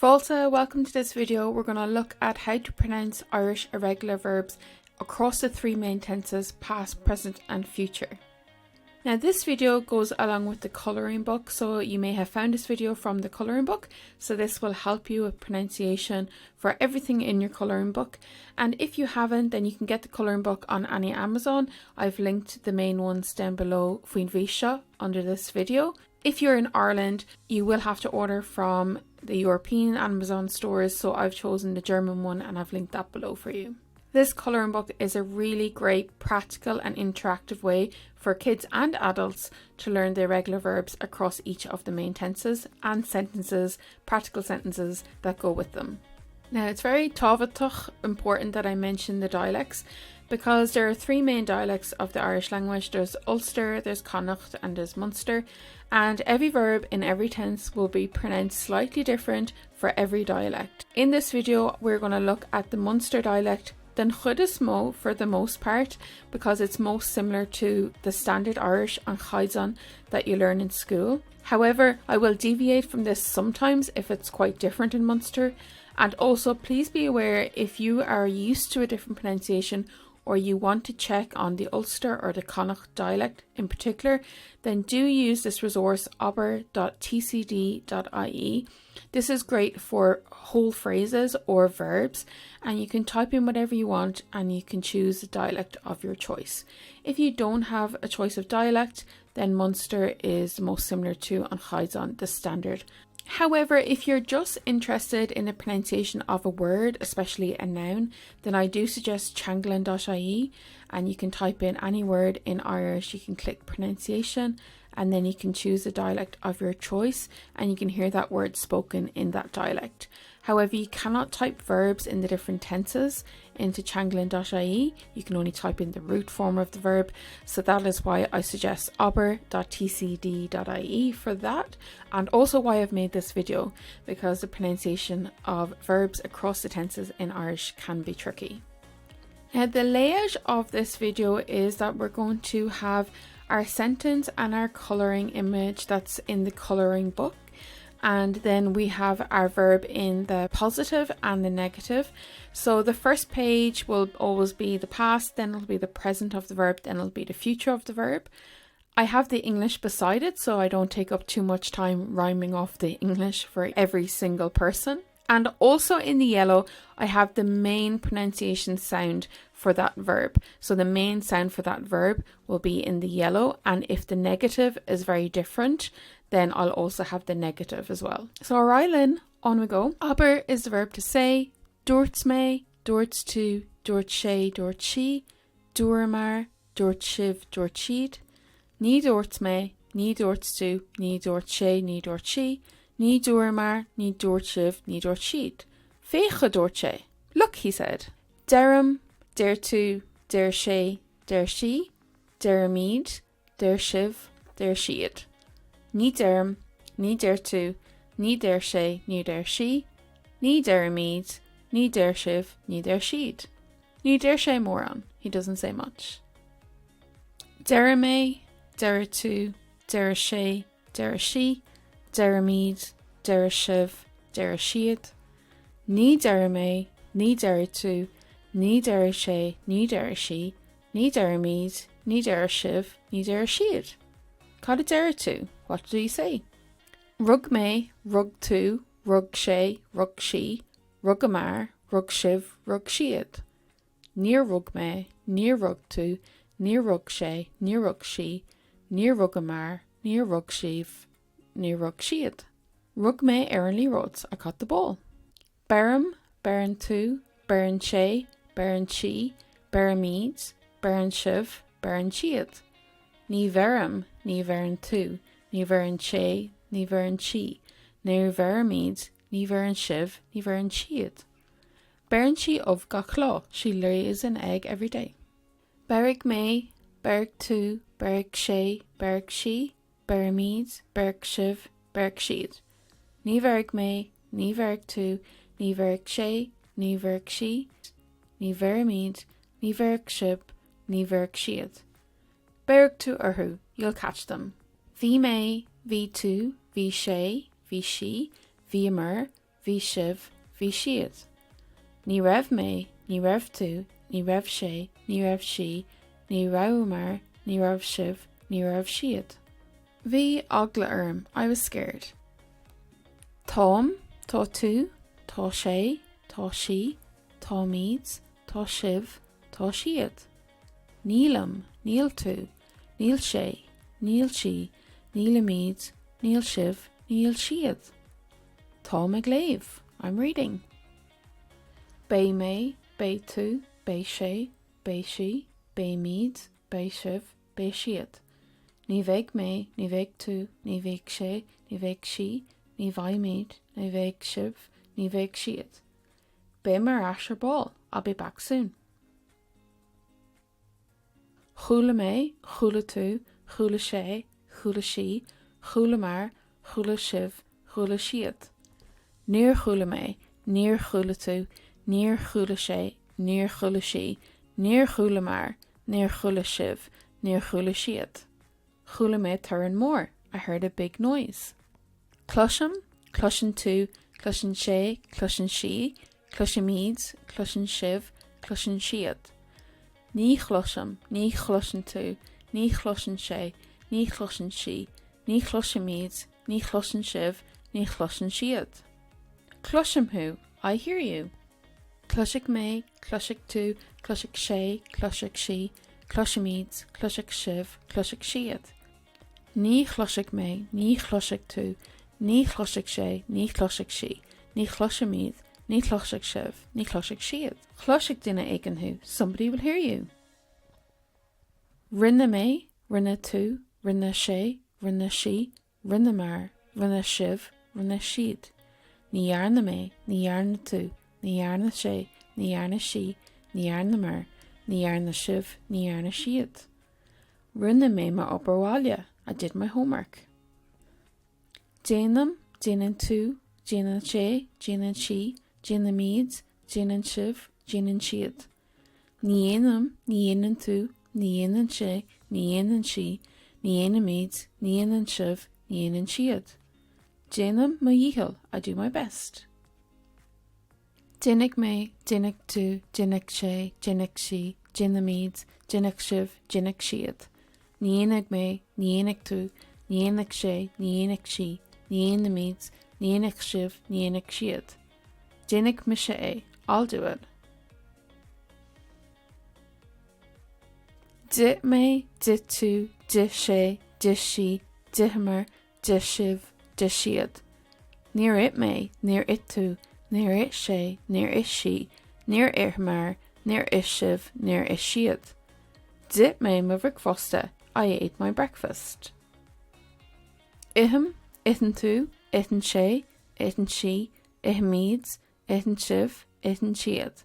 Fáilte, welcome to this video. We're going to look at how to pronounce Irish irregular verbs across the three main tenses, past, present and future. Now this video goes along with the colouring book, so you may have found this video from the colouring book, so this will help you with pronunciation for everything in your colouring book. And if you haven't, then you can get the colouring book on any Amazon. I've linked the main ones down below faoin bhfís seo under this video. If you're in Ireland, you will have to order from the European Amazon stores, so I've chosen the German one and I've linked that below for you. This colouring book is a really great practical and interactive way for kids and adults to learn the irregular verbs across each of the main tenses and sentences, practical sentences that go with them. Now it's very tábhachtach important that I mention the dialects because there are three main dialects of the Irish language. There's Ulster, there's Connacht and there's Munster and every verb in every tense will be pronounced slightly different for every dialect. In this video we're going to look at the Munster dialect den chuid is mó for the most part because it's most similar to the standard Irish an Caighdeán that you learn in school. However, I will deviate from this sometimes if it's quite different in Munster. And also please be aware if you are used to a different pronunciation or you want to check on the Ulster or the Connacht dialect in particular, then do use this resource abair.tcd.ie. This is great for whole phrases or verbs and you can type in whatever you want and you can choose the dialect of your choice. If you don't have a choice of dialect, then Munster is the most similar to an Caighdeán, the standard. However, if you're just interested in the pronunciation of a word, especially a noun, then I do suggest teanglann.ie and you can type in any word in Irish, you can click pronunciation and then you can choose the dialect of your choice and you can hear that word spoken in that dialect. However, you cannot type verbs in the different tenses into teanglann.ie. You can only type in the root form of the verb. So that is why I suggest abair.tcd.ie for that. And also why I've made this video, because the pronunciation of verbs across the tenses in Irish can be tricky. Now the layout of this video is that we're going to have our sentence and our colouring image that's in the colouring book and then we have our verb in the positive and the negative. So the first page will always be the past, then it'll be the present of the verb, then it'll be the future of the verb. I have the English beside it so I don't take up too much time rhyming off the English for every single person. And also in the yellow, I have the main pronunciation sound for that verb. So the main sound for that verb will be in the yellow. And if the negative is very different, then I'll also have the negative as well. So Rylan, on we go. Abair is the verb to say, dúirt mé, dúirt tú, dúirt sé, dúirt sí, dúramar, dúirt sibh, dúirt siad, ní dúirt mé, ní dúirt tú, ní dúirt sé, ní dúirt sí, ní dúramar, ní dúirt sibh, ní dúirt siad. Féach a dúirt sé. Look, he said. Deirim, deir tú, deir sé, deir sí, deirimid, deir sibh, deir siad. Ní deirim, ní deir tú, ní deir sé, ní deir sí, ní deirimid, ní deir sibh, ní deir siad. Ní deir sé mórán, he doesn't say much. Deir mé, deir tú, deir sé, deir sí, deirimid, deir sibh, deir siad. Ní deir mé, ní deir tú, ní deir sé, ní deir sí, ní deirimid, ní deir sibh, ní deir siad. Cad a deir tú? What do you say? Rug mé, rug tú, rug sé, rug sí, rugamar, rug sibh, rug siad. Níor rug mé, níor rug tú, níor rug sé, níor rug sí, níor rugamar, níor rug sibh, níor rug siad. Rug mé ar an liathróid, I caught the ball. Beirim, beireann tú, beireann sé, beireann sí, beirimid, beireann sibh, beireann siad. Ní bheirim, ní bheireann tú, ní bheireann sé, ní bheireann sí, ní bheirimid, ní bheireann sibh, ní bheireann siad. Beireann sí ubh gach lá, she lays an egg every day. Beirfidh mé, beirfidh tú, beirfidh sé, beirfidh sí, beirimid, beirfidh sibh, beirfidh siad. Ní bheirfidh mé, ní bheirfidh tú, ní bheirfidh sé, ní bheirfidh sí, ní bheirimid, ní bheirfidh sibh, ní bheirfidh siad. Béarfaidh tú orthu, you'll catch them. Bhí mé, bhí tú, bhí sé, bhí sí, bhíomar, bhí sibh, bhí siad. Ní raibh mé, ní raibh tú, ní raibh sé, ní raibh sí, ní rabhamar, ní raibh sibh, ní raibh siad. Bhí eagla orm, I was scared. Táim, tá tú, tá sé, tá sí, táimid, tá sibh, tá siad. Nílim, níl tú, níl sé, níl sí, nílimid, níl sibh, níl siad. Táim ag léamh, I'm reading. Beidh mé, beidh tú, beidh sé, beidh sí, beimid, beidh sibh, beidh siad. Ní bheidh mé, ní bheidh tú, ní bheidh sé, ní bheidh sí, ní bheimid, ní bheidh sibh, ní bheidh siad. Beidh mé ar ais ar ball, I'll be back soon. Chuala mé, chuala tú, chuala sé, chuala sí, chualamar, chuala sibh, chuala siad. Níor chuala mé, níor chuala tú, níor chuala sé, níor chuala sí, níor chualamar, níor chuala sibh, níor chuala siad. Chuala mé torann mór, I heard a big noise. Cloisim, cloiseann tú, cloiseann sé, cloiseann sí, cloisimid, cloiseann sibh, cloiseann siad. Ní chloisim, ní chloiseann tú, ní chloiseann sé, ní chloiseann sí, ní chloisimid, ní chloiseann sibh, ní chloiseann siad. Cloisim thú, I hear you. Cloisfidh mé, cloisfidh tú, cloisfidh sé, cloisfidh sí, cloisfimid, cloisfidh sibh, cloisfidh siad. Ní chloisfidh mé, ní chloisfidh tú, ní chloisfidh sé, ní chloisfidh sí, ní chloisfimid, ní chloisfidh sibh, ní chloisfidh siad. Cloisfidh duine éigin thú, somebody will hear you. Rinne mé, rinne tú, rinne sé, rinne sí, Rinneamar, rinne sibh, rinne siad. Ní dhearna mé, ní dhearna tú, ní dhearna sé, ní dhearna sí, ní dhearnamar, ní dhearna sibh, ní dhearna siad. Rinne mé m'obair bhaile, I did my homework. Déanaim, déanann tú, déanann sé, déanann sí, déanaimid, déanann sibh, déanann siad. Ní dhéanaim, ní dhéanann tú, ní dhéanann sé, ní dhéanann sí, ní dhéanaimid, ní dhéanann sibh, ní dhéanann siad. Déanaim mo dhícheall, I do my best. Déanfaidh mé, déanfaidh tú, déanfaidh sé, déanfaidh sí, déanfaimid, déanfaidh sibh, déanfaidh siad. Ní dhéanfaidh mé, ní dhéanfaidh tú, ní dhéanfaidh sé, ní dhéanfaidh sí, ní dhéanfaimid, ní dhéanfaidh sibh, ní dhéanfaidh siad. Déanfaidh mise é, I'll do it. D'ith mé, d'ith tú, d'ith sé, d'ith sí, d'itheamar, d'ith sibh, d'ith siad. Níor ith mé, níor ith tú, níor ith sé, níor ith sí, níor itheamar, níor ith sibh, níor ith siad. D'ith mé mo bhricfeasta, I ate my breakfast. Ithim, itheann tú, itheann sé, itheann sí, ithimid, itheann sibh, itheann siad.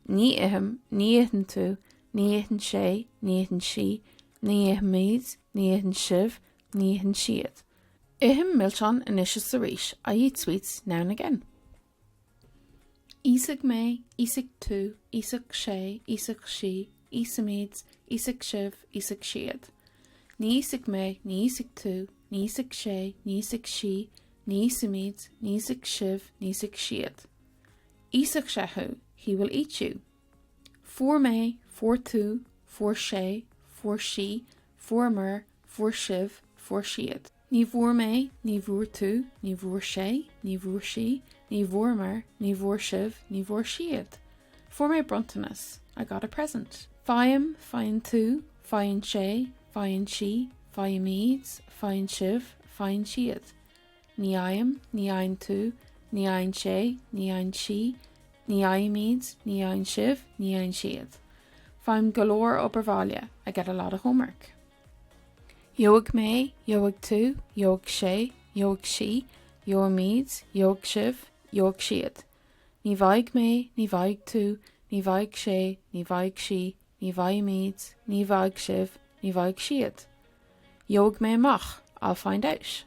Ní ithim, ní itheann tú, ní itheann sé, ní itheann sí, ní ithimid, ní itheann sibh, ní itheann siad. Ithim milseáin anois is arís, I eat sweets now and again. Íosfaidh mé, íosfaidh tú, íosfaidh sé, íosfaidh sí, íosfaimid, íosfaidh sibh, íosfaidh siad. Ní íosfaidh mé, ní íosfaidh tú, ní íosfaidh sé, ní íosfaidh sí, ní íosfaimid, ní íosfaidh sibh, ní íosfaidh siad. Íosfaidh sé thú, he will eat you. Fuair mé, fuair tú, fuair sé, fuair sí, fuaireamar, fuair sibh, fuair siad. Ní bhfuair mé, ní bhfuair tú, ní bhfuair sé, ní bhfuair sí, ní bhfuaireamar, ní bhfuair sibh, ní bhfuair siad. Fuair mé bronntanas, I got a present. Faighim, faigheann tú, faigheann sé, faigheann sí, faighimid, faigheann sibh, faigheann siad. Ní fhaighim, ní fhaigheann tú, ní fhaigheann sé, ní fhaigheann sí, ní fhaighimid, ní fhaigheann sibh, ní fhaigheann siad. Faighim go leor obair bhaile, I get a lot of homework. Gheobhaidh mé, gheobhaidh tú, gheobhaidh sé, gheobhaidh sí, gheobhaimid, gheobhaidh sibh, gheobhaidh siad. Ní bhfaighidh mé, ní bhfaighidh tú, ní bhfaighidh sé, ní bhfaighidh sí, ní bhfaighimid, ní bhfaighidh sibh, ní bhfaighidh siad. Gheobhaidh mé amach, I'll find out.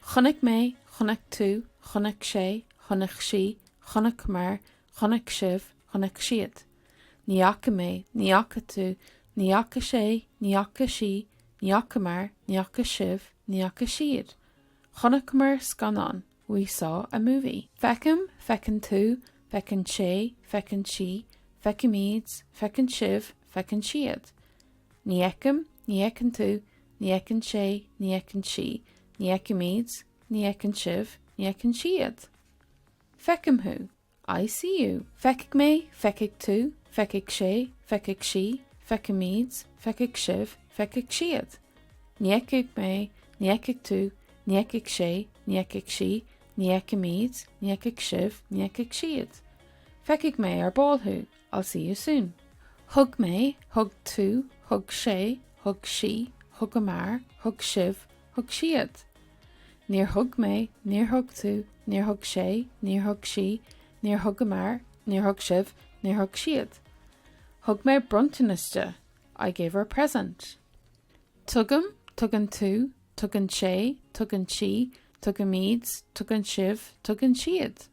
Chonaic mé, chonaic tú, chonaic sé, chonaic sí, chonaiceamar, chonaic sibh, chonaic siad. Ní fhaca mé, ní fhaca tú, ní fhaca sé, ní fhaca sí, ní fhacamar, ní fhaca sibh, ní fhaca siad. Chonaiceamar scannán. We saw a movie. Feicim, feiceann tú, feiceann sé, feiceann sí, feicimid, feiceann sibh, feiceann siad. Ní fheicim, ní fheiceann tú, ní fheiceann sé, ní fheiceann sí, ní fheicimid, ní fheiceann sibh, ní fheiceann siad. Feicim thú. I see you. Feicfidh mé, feicfidh tú, feicfidh sé, feicfidh sí, feicfimid, feicfidh sibh, feicfidh siad. Ní fheicfidh mé, ní fheicfidh tú, ní fheicfidh sé, ní fheicfidh sí, ní fheicfimid, ní fheicfidh sibh, ní fheicfidh siad. Feicfidh mé ar ball thú. I'll see you soon. Thug mé, thug tú, thug sé, thug sí, thugamar, thug sibh, thug siad. Níor thug mé, níor thug tú, níor thug sé, níor thug sí, níor thugamar, níor thug sibh, níor thug siad. Thug mé bronntanas di. I gave her a present. Tugaim, tugann tú, tugann sé, tugann sí, tugaimid, tugann sibh, tugann siad.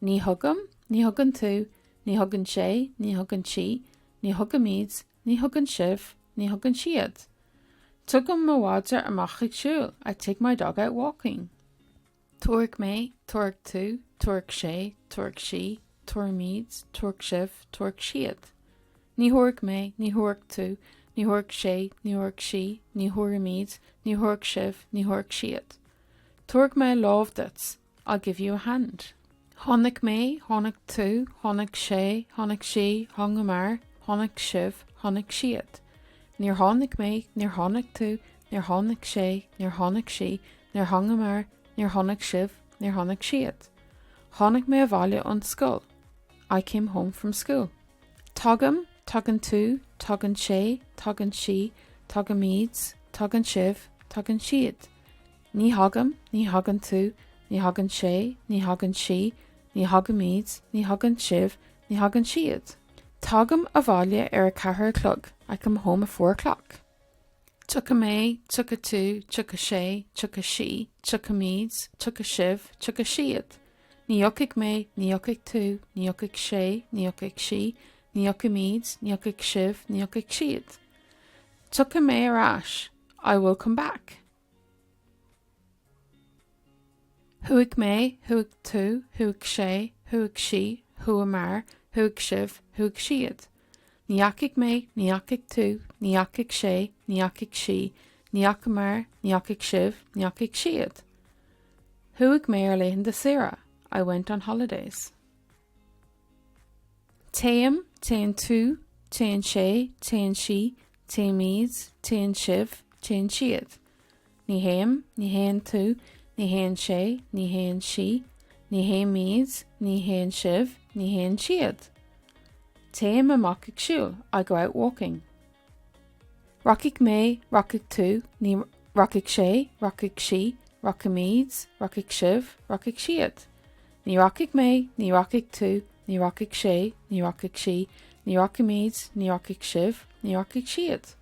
Ní thugaim, ní thugann tú, ní thugann sé, ní thugann sí, ní thugaimid, ní thugann sibh, ní thugann siad. Tugaim mo mhadra amach ag siúl, I take my dog out walking. Tabharfaidh mé, tabharfaidh tú, tabharfaidh sé, tabharfaidh sí, tabharfaimid, tabharfaidh sibh, tabharfaidh siad. Ní thabharfaidh mé, ní thabharfaidh tú, ní thabharfaidh sé, ní thabharfaidh sí, ní thabharfaimid, ní thabharfaidh sibh, ní thabharfaidh siad. Tabharfaidh mé lámh duit, I'll give you a hand. Tháinig mé, tháinig tú, tháinig sé, tháinig sí, thángamar, tháinig sibh, tháinig siad. Níor tháinig mé, níor tháinig tú, níor tháinig sé, níor tháinig sí, níor thángamar, níor tháinig sibh, níor tháinig siad. Tháinig mé abhaile ón scoil. I came home from school. Tagaim, tagann tú, tagann sé, tagann sí, tagaimid, tagann sibh, tagann siad. Ní thagaim, ní thagann tú, ní thagann sé, ní thagann sí, ní thagaimid, ní thagann sibh, ní thagann siad. Tagaim abhaile ar a ceathair a chlog, I come home at four o'clock. Tiocfaidh mé, tiocfaidh tú, tiocfaidh sé, tiocfaidh sí, tiocfaimid, tiocfaidh sibh, tiocfaidh siad. Ní thiocfaidh mé, ní thiocfaidh tú, ní thiocfaidh sé, ní thiocfaidh sí, ní thiocfaimid, ní thiocfaidh sibh, ní thiocfaidh siad. Tiocfaidh mé ar ais, I will come back. Chuaigh mé, chuaigh tú, chuaigh sé, chuaigh sí, chuamar, chuaigh sibh, chuaigh siad. Ní dheachaigh mé, ní dheachaigh tú, ní dheachaigh sé, ní dheachaigh sí, ní dheachamar, ní dheachaigh sibh, ní dheachaigh siad. Chuaigh mé ar laethanta saoire, I went on holidays. Téim, téann tú, téann sé, téann sí, téimid, téann sibh, téann siad. Ní théim, ní théann tú, ní théann sé, ní théann sí, ní théimid, ní théann sibh, ní théann siad. Téim amach ag siúl, I go out walking. Rachaidh mé, rachaidh tú, ní rachaidh sé, rachaidh sí, rachaimid, rachaidh sibh, rachaidh siad. Ní rachaidh mé, ní rachaidh tú, ní rachaidh sé, ní rachaidh sí, ní rachaimid, ní rachaidh sibh, ní rachaidh siad.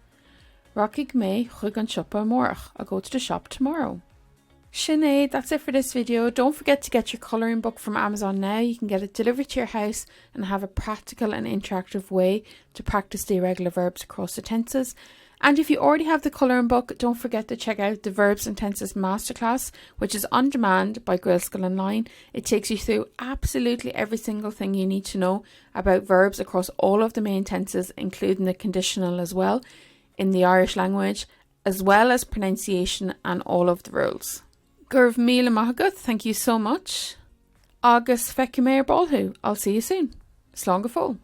Rachaidh mé chuig an siopa amárach, I'll go to the shop tomorrow. Sin é, that's it for this video. Don't forget to get your colouring book from Amazon now. You can get it delivered to your house and have a practical and interactive way to practice the irregular verbs across the tenses. And if you already have the colouring book, don't forget to check out the Verbs and Tenses Masterclass, which is on demand by Gaelscoil Online. It takes you through absolutely every single thing you need to know about verbs across all of the main tenses, including the conditional as well, in the Irish language, as well as pronunciation and all of the rules. Go raibh míle maith agat, thank you so much. Agus feicfidh mé ar ball thú, I'll see you soon. Slán go fóill.